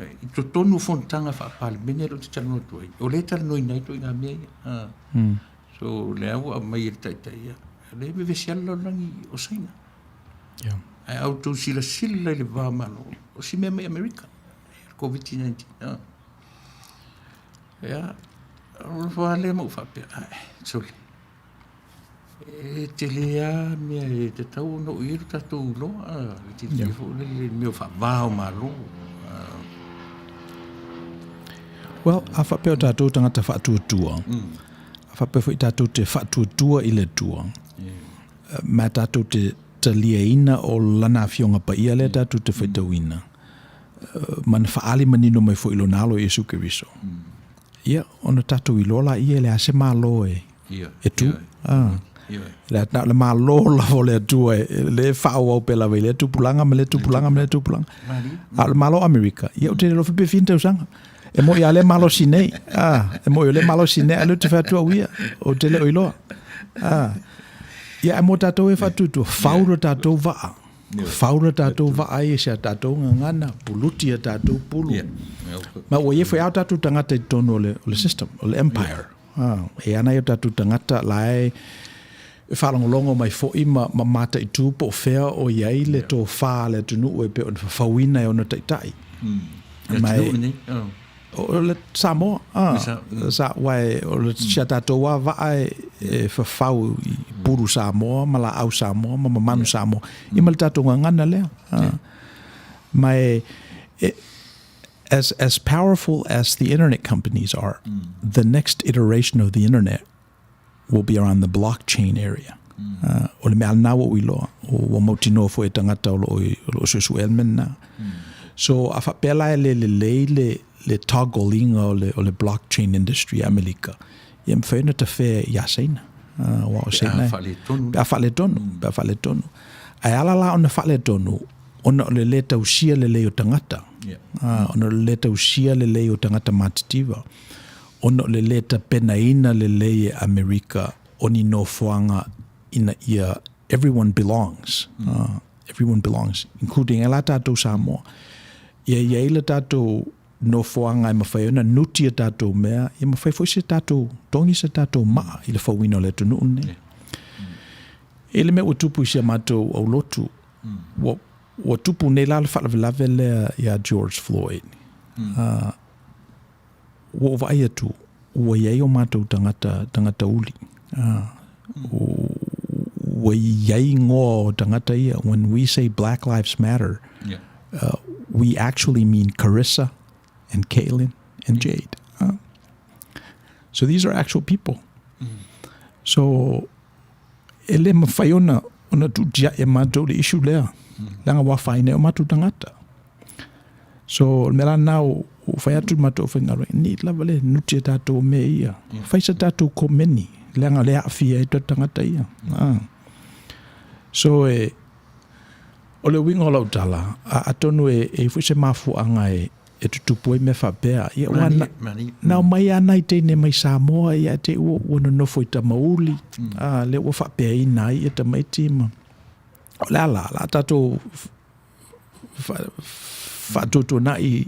I totonu o fonotaga faa-Palemene lea ou te talanoa atu ai, o lea e talanoaina ai ituaiga mea ia. So o lea ua aumai e le Taitai, ia, o lea e vevesi lava le lalolagi o Saina. Ae a outou silasila i le va o Malo, o si mea mai Amerika, le Koviti-19. Ia, ona nofo lava lea ma ou faapea, ae, sole, e tele lava mea e tatau ona oo i ai lo tatou iloa, le tilotilo foi lele i mea o faava o Malo. Well, a faapea o tatou tagata faatuatua, a faapea foi tatou te faatuatua i le Atua, ma tatou te taliaina o Lana Afioga Paia lea tatou te faitauina, ma na faaali manino mai foi i Lona Alo Iesu Keriso, ia, ona tatou iloa laia e leai se Malo e, e tu. Le na o le Malo lava o le Atua e le faaauau pea lava i lea tupulaga ma lea tupulaga ma lea tupulaga. A o le Malo o Amerika, ia ou te le iloa foi pe fia ni tausaga. E moi a le malosi nei. Ah, e moi o le malosi nei, a lea ou te fai atu au ia, ou te le o iloa. Ah. Ia, e mo tatou e faatuatua, fau lo tatou vaa. Fau lo tatou vaa ia i si a tatou gagana, puluti a tatou pulu. Ma ua ia foi a o tatou tagata i totonu o le, o le system, o le empire. Ah, e ana ia o tatou tagata la e e faalogologo mai foi ma, ma mataitu po o fea o i ai le tofa a le atunuu e pei ona fafauina e ona taitai. Mm. Ma e, o le Samoa, ah, sa, ua e, o le si a tatou lava vaa e, e fafau i pulu Samoa ma laau Samoa ma mamanu Samoa, ia ma le tatou gagana lea. Ah. Ma e, e, as, as powerful as the internet companies are, the next iteration of the internet will be around the blockchain area. Uh, o le mea lena ua ou iloa, ua mautinoa foi e tagata o loo, o loo suesuea le mea lena. So, a faapea la e le lelei le, le toggle iga o le, o le blockchain industry i Amelika, ia mafai ona tafea ia Saina. Uh, aua o Saina, pe a faaletonu, pe a faaletonu. Ae ala la ona faaletonu, ona o le lē tausia lelei o tagata. Yeah. Uh, ona o le lē tausia lelei o tagata matitiva. Ona o le lē tapenaina lelei e Amerika o ni nofoaga ina ia everyone belongs, everyone belongs, including e la tatou Samoa. Ia i ai le tatou nofoaga e mafai ai ona nuti a tatou mea, ia mafai foi se tatou togi se tatou maa i le fauina o le atunuu lenei. E le mea ua tupu i si a matou aulotu, ua, ua tupu nei la le faalavelave lea ia George Floyd. Ua ou vaai atu, ua i ai o matou tagata, tagata uli. Ua i ai igoa o tagata ia. When we say Black Lives Matter, yeah. we actually mean Carissa and Kaylin and Jade. So these are actual people. So, e le mawhai ona, ona tuutia'i e matou le issue lea. Leaga ua afaina ai o matou tagata. So, o le mea la lena ua fai atu le matou aufaigaluega, nei lava le nuti e tatou mea ia. Fai se tatou komeni, leaga o lea e aafia ai tatou tagata ia. Ah. So, e, o le uiga o lau tala, atonu e, e i ai foi se mafuaaga e, e tutupu ai mea faapea. Ia, ua na, na omai lava nai teine mai Samoa ia te ua, ua nonofo i Tamauli, mm. a, lea ua faapeaina ai ia tamaiti ma... O le a la, la tatou faatuatuanai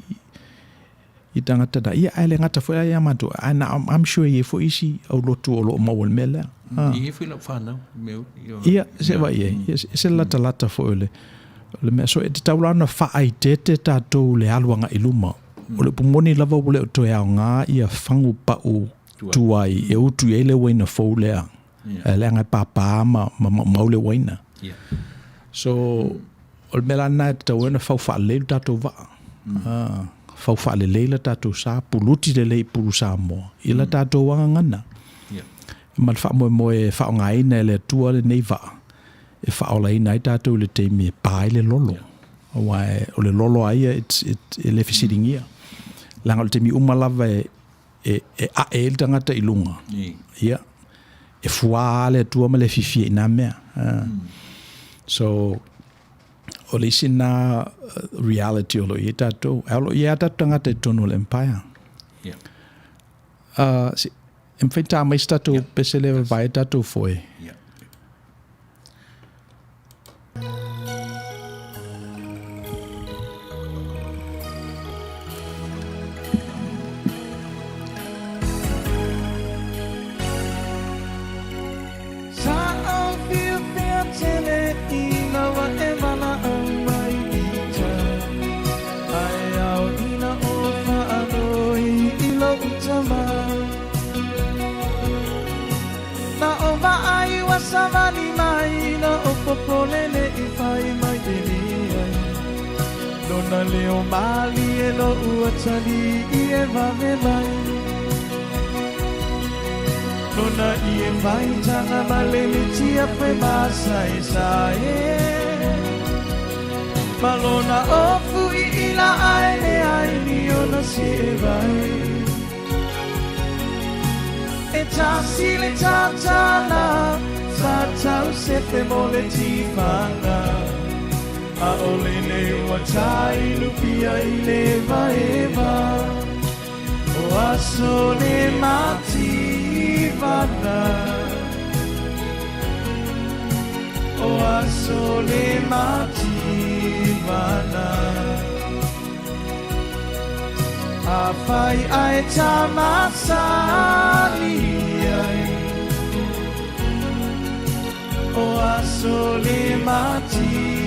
i tagata na. Ia, ae le gata foi la ia matou, ae na, I'm sure e i ai foi isi aulotu o lo o maua i le mea lea. E i ai foi lau fanau, mea Ia, se vaai i ai. Ia, se latalata foi o le, o le mea. So, e tatau la ona faaeteete tatou le alu agai i luma. O le upu moni lava ua le o toe aoga ia fagu pau tuai e utu i ai le uaina fou lea. Yeah. Leaga e pāpā ma, ma maumau le uaina. Yeah. So, o le mea la lena e tatau ai ona fau faalelei lo tatou vaa. Fau faalelei le tatou sa, puluti lelei i pulu Samoa, i la tatou agagana. Yeah. Ma le faamoemoe e faaaogaina e le Atua lenei vaa, e faaolaina ai tatou i le taimi e pa ai le lolo. Yeah. Aua o le lolo a ia, it's, it, e le fesiligia. Leaga o le taimi uma lava e, e, e ae ai le tagata i luga, ia, e fuā lava le Atua ma le fiafia i nā mea. So, o le isi lena reality o lo o i ai tatou. Ae o lo o i ai lava tatou tagata i totonu o le Empire. Yeah. Si, e mafai ona ta mai se tatou yeah. pese lea vavae ai tatou foe. Yeah. savali mai na o popole le i fai mai e ai. Lona leo mali e lo ua tali i e vave mai. Lona i e vai tanga malele tia pe masa e sa e. Malona ofu i ila ai le ai ni ona si e vai. E tasi le tatala, sa tau se fe mo le tifanga. A o le le ua tai lupia i le vaeva. O aso le mativana. O aso le mativana. A fai ai tamasali ai. O aso le mativana.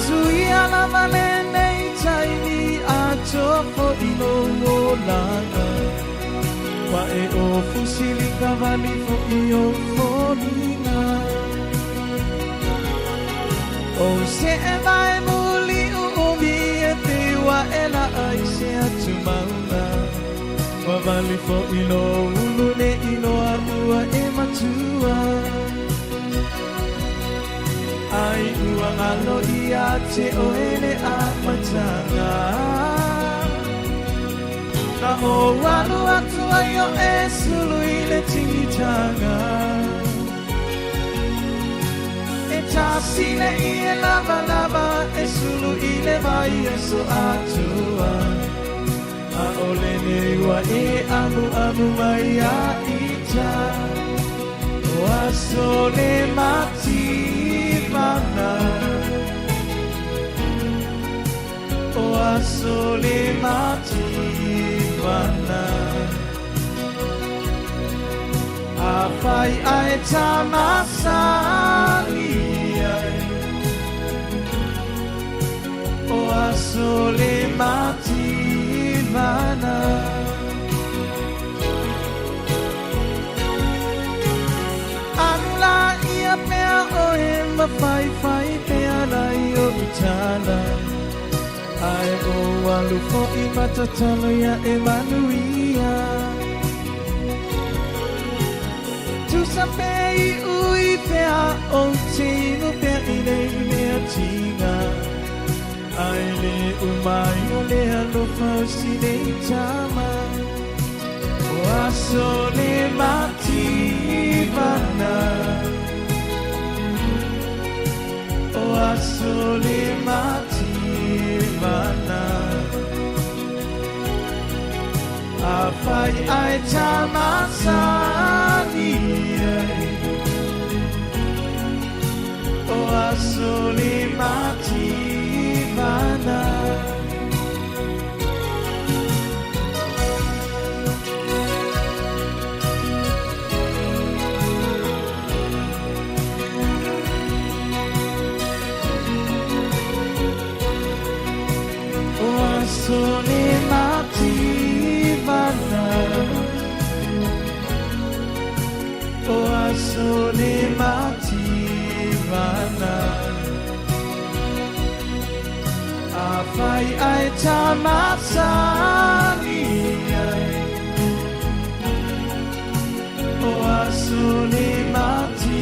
Suia lava lenei taimi a tofo i lou olaga. Wa e o fusili ka vali fo i o foliga. O se e vai muli u umi e te wa e la ai se atu maunga. Wa vali fo i lo ulu ne i loa ua e matua. Ai ua ngalo ia te o ele a matanga. Na o alu atu ai o e sulu i le tingitanga. E tasi le i e lava lava e sulu i le vai e so atua. A o le ne ua e amu amu mai a ita. O aso le mativana. O aso le mativana. A fai ai tamasali ai. O aso le mativana. Anu la ia pea o e mawhai whai pea lai o utala. Ai o alu fo i matatalo ia e manuia. Tusa pe i ui pea o tino pea i nei mea tinga. Ai le umai o le alofa o si nei tama. O aso le mativana. O aso le mativana. A fai ai tamasali ai. O aso le mativana. O aso le mativana. O aso le mativana. A fai ai tamasali ai. O aso le mativana.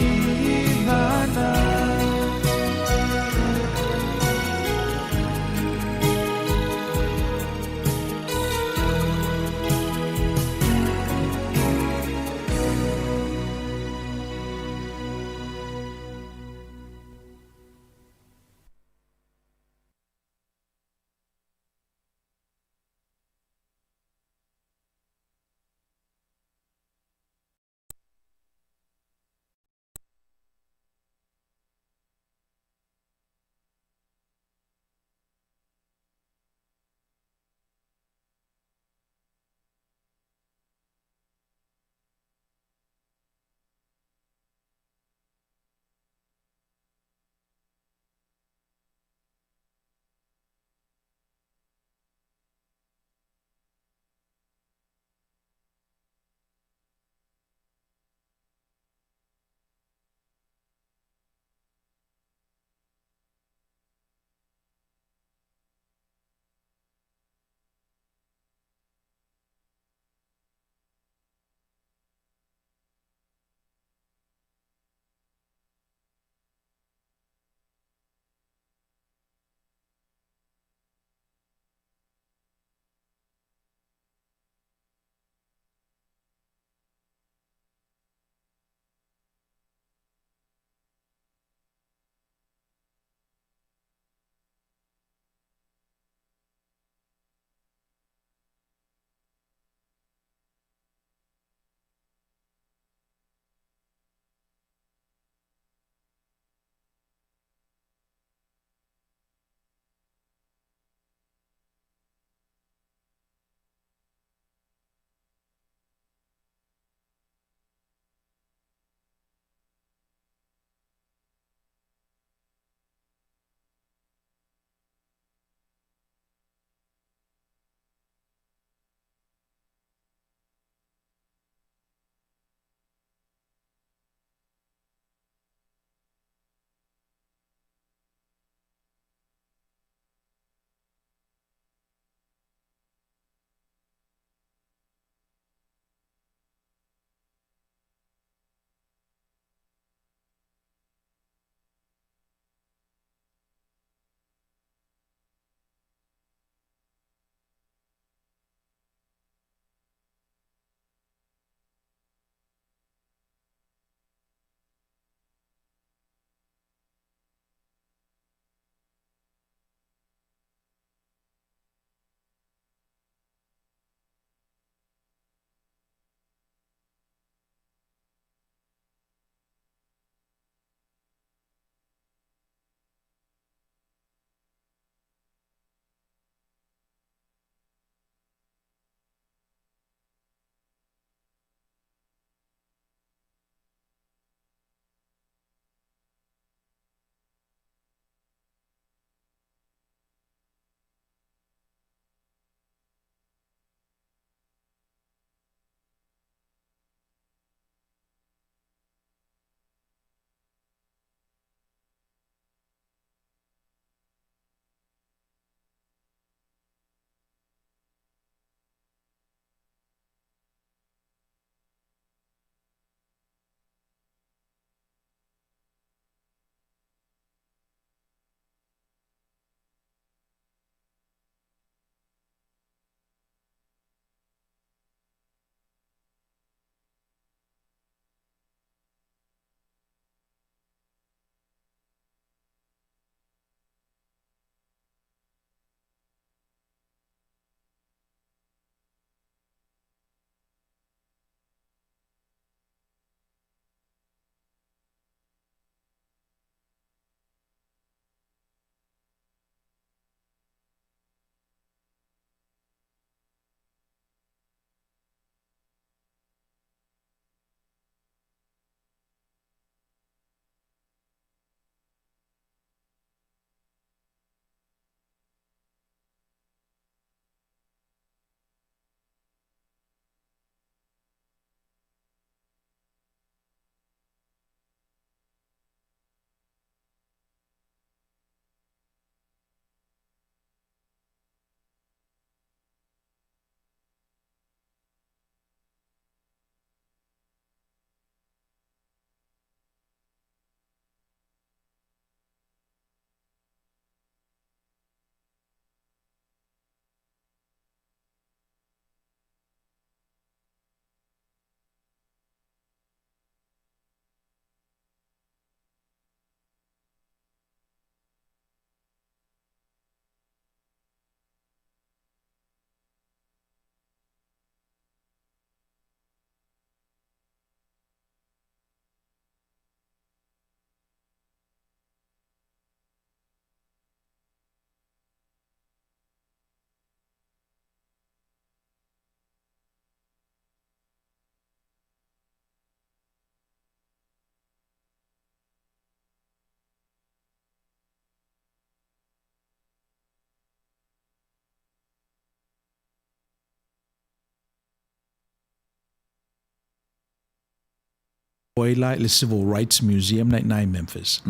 ai la i le Civil Rights Museum na i Memphis.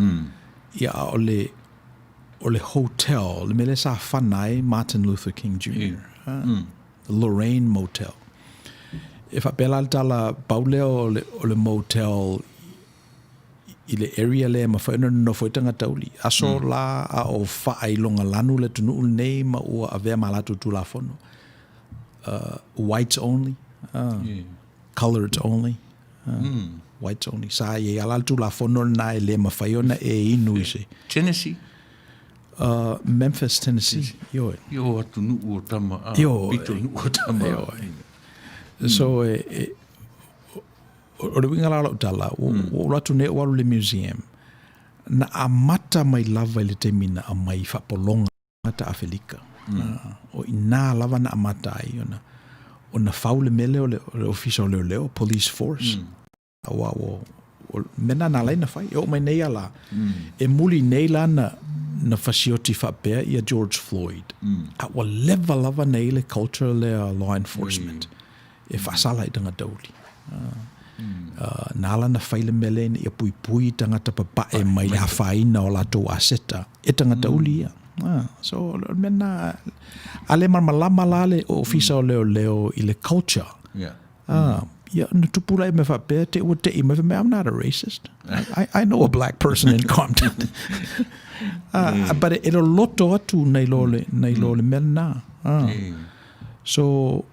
Ia a o le o le hotel, le mea lea sa fana ai Martin Luther King Jr. The Lorraine Motel. E faapea la le tala pau lea o le, o le motel i le area lea e mafai ona nonofo ai tagata uli. Aso la a o faailogalanu le atunuu lenei ma ua avea ma latou Tulafono. Whites only, coloureds only. Whites only. Sa i ai lava le Tulafono lena e le mafai ona e inu i se. Tennessee. Memphis, Tennessee. Ioe. I o atunuu o tama, a, pito nuu o tama. Ioe. So, e, o le uiga la o lau tala, ua ou alu atu nei ou alu i le museum, na amata mai lava i le taimi na aumai faapologa tagata Afelika. O i ina lava na amata ai ona, ona fau le mea lea o le, o le ofisa o leoleo, police force. Aua ua, o mea na na ala ai ona fai. E oo mai nei a la, e muli nei la na, na fasioti faapea ia George Floyd. A ua leva lava na i ai le culture lea law enforcement. E faasala i tagata uli. Na ala na fai le mea lea ina ia puipui tagata papae mai le afaina o latou aseta e tagata uli ia. So, o le mea lena, a le malamalama la le ofisa o leoleo i le culture, ia ona tupu lea mea faapea, te ua tei mai, fai mai, I'm not a racist. I know a black person in Compton. But e loloto atu nai lo le, nai lo le mea lena. So,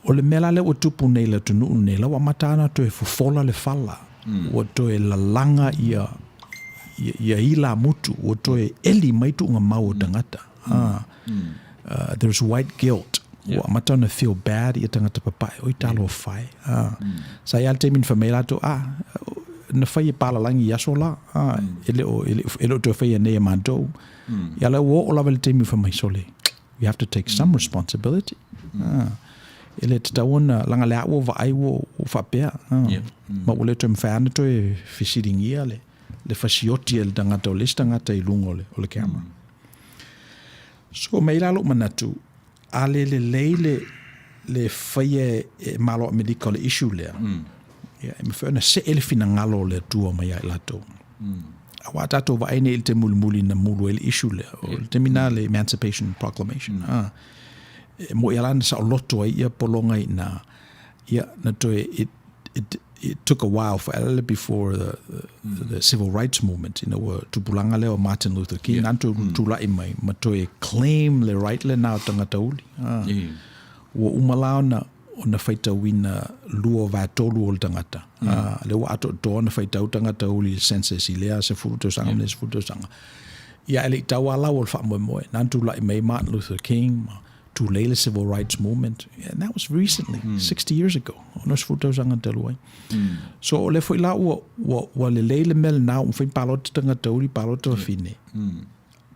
O le mea la lea ua tupu nei i le atunuu lenei, la ua amata ona toe fofola le fala, ua toe lalaga ia, ia, ia ilamutu, ua toe eli mai tuugamau o tagata. There's white guilt. Ua amata ona feel bad ia tagata papae, oi talofa e. Sa i ai lava le taimi na fai mai ai latou, ah, na fai e palalagi i aso la, e le o, e le o, e le o toe faia nei e matou. Ia lea ua oo lava i le taimi ua fai mai, sole, You have to take some responsibility. Ah. E le tatau ona, leaga lea ua vaai ua, ua faapea. Ah. Yeah. Ma ua le toe mafai ona toe fesiligia le, le fasioti e le tagata o le isi tagata i luga o le, o le camera. So mai la lou manatu, a le lelei le, le faia e, e Malo Amerika o le issue lea, ia, e mafai ona see le finagalo o le Atua mai ia i latou. Aua a tatou vaai nei i le taimi mulimuli na mulu ai le issue lea, o le taimi na le Emancipation Proclamation. Ah. E mo'i ala na saoloto ai ia pologa i ina, ia, na toe, it, it, it took a while for ala before the, the, the civil rights movement, ina ua tupulaga lea o Martin Luther King, yeah. na toe tula'i mai, ma toe claim le right lena o tagata uli. Ah. Yeah. Ua uma la ona, ona faitauina 2/3 o le tagata. Mm. Lea ua atoatoa ona faitau tagata uli i le census i lea 10 tausaga ma lea 10 tausaga. Ia e le i tau lava lau o le faamoemoe. Na ona tulai mai Martin Luther King ma tulei le Civil Rights Movement. And that was recently, 60 years ago, 60 tausaga talu ai. So o lea foi la ua, ua, ua lelei le mea lena, ua mafai palota tagata uli, palota wafine.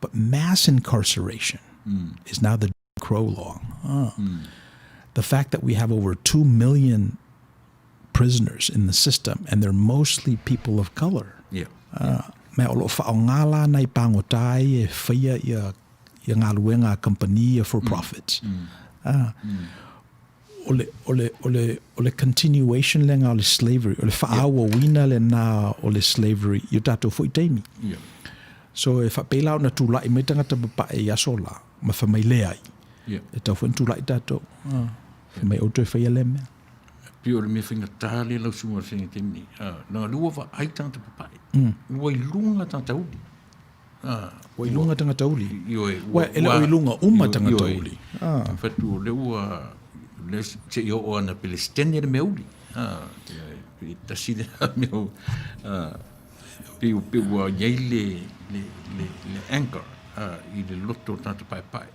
But mass incarceration is now the Crow law. The fact that we have over 2 million prisoners in the system and they're mostly people of color. Yeah. Mea o lo o faaaoga la nai pagota ai e faia ia ia galuega a kamupani ia for profits. O le, o le, o le, o le continuation lena o le slavery, o le faaauauina lena o le slavery i o tatou foi taimi. Yeah. So e faapei la ona tulai mai tagata papae i aso la, ma fai mai leai. Yeah. E tatau foi ona tulai tatou. Fai mai outou e faia lea mea. Pei o le mea faigata lea lau susuga i le Feagaiga taimi nei. Leaga o lea ua vaai tagata papae. Ua i luga tagata uli. Ua i luga tagata uli. Ioe, ua, e le o i luga uma tagata uli. Fatu, o lea ua, lea se i oo ana Pelestene le mea uli. E tasi le mea, pei, pei ua i ai le, le, le, le anchor i le loto o tagata paepae.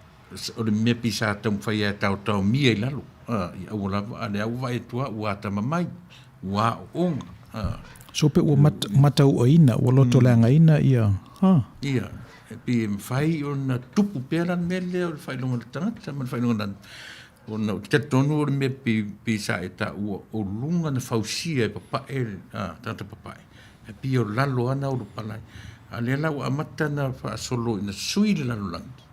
O le mea pei sa taumafai e taotaomia i lalo, i aua lava, a lea ua vaai atu lava, ua atamamai, ua aooga. So pe ua matauaina, ua lotoleagaina ia, ha. Ia, e pei e mafai ona tupu pea la le mea lea o le faailoga o le tagata ma le faailoga ona ou te talitonu o le mea pei sa e taua o luga na fausia e papae, tagata papae, e pei o lalo lava na ulupala ai. A o lea la ua amata ona faasolo ina sui le lalolagi.